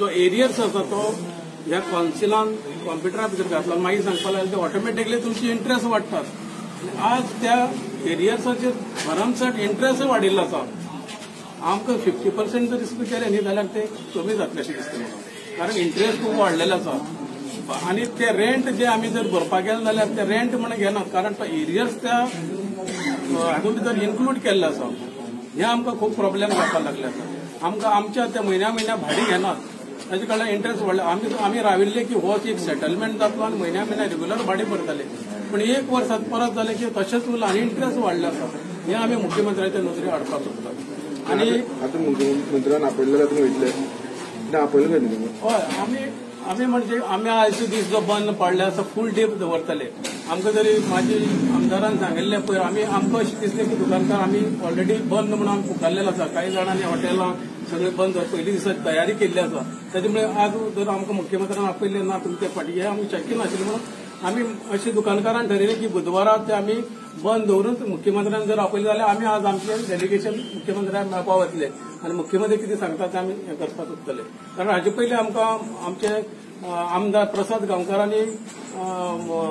जो एरियर्स आसा तो ह्या कौन्सिलान कॉम्प्युटरा भितर घातला, मागीर सांगपाक लागले ते ऑटोमॅटिकली तुमची इंट्रस्ट वाडटात. आज त्या एरियर्साचेर भरमसाठ इंट्रस्ट वाडिल्लो आसा. आमकां 50% जर सुद्दां केलें न्ही जाल्यार ते कमी जातले अशें दिसता म्हाका, कारण इंट्रस्ट खूब वाडलेलो आसा. आनी ते रेंट जे आमी जर भरपाक गेले जाल्यार ते रेंट म्हण घेनात, कारण तो एरियर्स त्या हातूंत भितर इन्क्लूड केल्लो आसा. हे आमकां खूब प्रॉब्लेम जावपाक लागले आसा. आमकां आमच्या त्या म्हयन्या म्हयन्या भाडें घेनात, ताजे कडल्यान इंट्रस्ट वाडले. आमी राविल्ले की हो एक सेटलमेंट जातलो आनी म्हयन्या म्हयन्या रेग्युलर भाडें भरतले, पूण एक वर्सात परत जालें की तशेंच उरलां आनी इंट्रस्ट वाडलो आसा. हें आमी मुख्यमंत्र्याच्या नदरेक हाडपाक सोदतात. आनी आतां मुख्यमंत्र्यान आपयल्ले जाल्यार तुमी वयतले? आपयलें न्ही? हय, आमी म्हणजे आमी आयचो दीस जो बंद पडले आसा फूल डे दवरतले. आमकां जरी म्हाजी आमदारान सांगिल्लें पयर, आमी आमकां अशें दिसलें की दुकानकार आमी ऑलरेडी बंद म्हणून आमी पुकारलेलो आसा. कांय जाणांनी हॉटेलां सगळें बंद पयलीं दिसा तयारी केल्ली आसा. ताजे मुळे आज जर आमकां मुख्यमंत्र्यान आपयलें ना तुमचे फाटीं, हें आमकां शक्य नाशिल्लें. म्हणून आमी अशें दुकानकारान ठरयलें की बुधवारा ते आमी बंद दवरून मुख्यमंत्र्यान जर आपयलें जाल्यार आमी आज आमचें डेलिगेशन मुख्यमंत्र्याक मेळपाक वतले आनी मुख्यमंत्री कितें सांगता तें आमी हें करपाक सोदतले. कारण हाजे पयलीं आमकां आमचे आमदार प्रसाद गांवकारांनी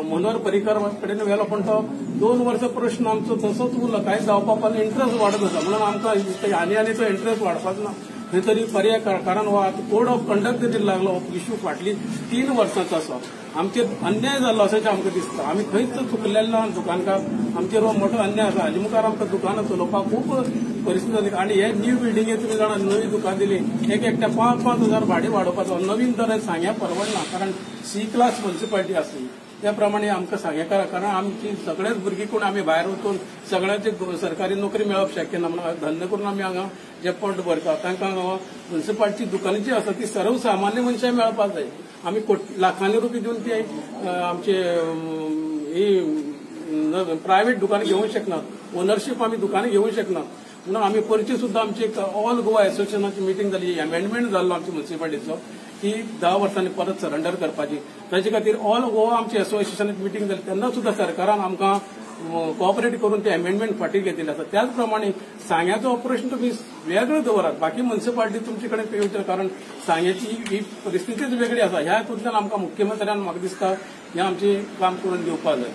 मनोहर पर्रीकर कडेन व्हेलो, पूण तो 2 वर्सां प्रश्न आमचो तसोच उरलो, कांय जावपाक पावलें. इंट्रस्ट वाडत आसा म्हणून आमकां आनी आनी तो इंट्रस्ट वाडपाक ना खंय तरी पर्याय, कारण हो आतां कोड ऑफ कंडक्ट तरी लागलो. हो इश्यू फाटली 3 वर्सांचो आसा. आमचेर अन्याय जाल्लो अशें आमकां दिसता. आमी खंयच चुकलेले ना दुकानकार, आमचेर हो मोठो अन्याय आसा. हाजे मुखार आमकां दुकानां चलोवपाक खूब परिस्थिती जाली. आनी हे न्यू बिल्डिंगे तुमी जाणा नवी दुकान दिली, एक एकट्या 5-5 हजार भाडें वाडोवपाचो नवीन दर सांग्या परवडना, कारण सी क्लास म्युनिसिपालिटी आसली त्या प्रमाणे आमकां सांगेकारां, कारण आमची सगळेच भुरगीं कोण आमी भायर वचून सगळ्यांची सरकारी नोकरी मेळप शक्य ना म्हणून धंदे करून आमी हांगा जे पोट भरता तांकां म्युनिसिपालिटी दुकानां जी आसा ती सर्वसामान्य मनशां मेळपाक जाय. आमी लाखांनी रुपये दिवन ते आमचे ही प्रायव्हेट दुकानां घेवंक शकनात, ओनरशीप आमी दुकानां घेवंक शकनात. म्हणून आमी परची सुद्दां आमची एक ऑल गोवा एसोसिएशनाची मिटींग जाली, अमेंडमेंट जाल्लो आमच्या म्युनिसिपालिटीचो की 10 वर्सांनी परत सरेंडर करपाची. ताजे खातीर ऑल गोवा आमची एसोसिएशनाची मिटींग जाली तेन्ना सुद्दां सरकारान आमकां कॉपरेट करून ते अमेंडमेंट फाटीं घेतिल्ले आसा. त्याच प्रमाणे सांग्याचो प्रश्न तुमी वेगळो दवरात, बाकी म्युनिसिपालिटी तुमचे कडेन येवचे, कारण सांग्याची ही परिस्थितीच वेगळी आसा. ह्या हितूंतल्यान आमकां मुख्यमंत्र्यान म्हाका दिसता हें आमचें काम करून दिवपाक जाय.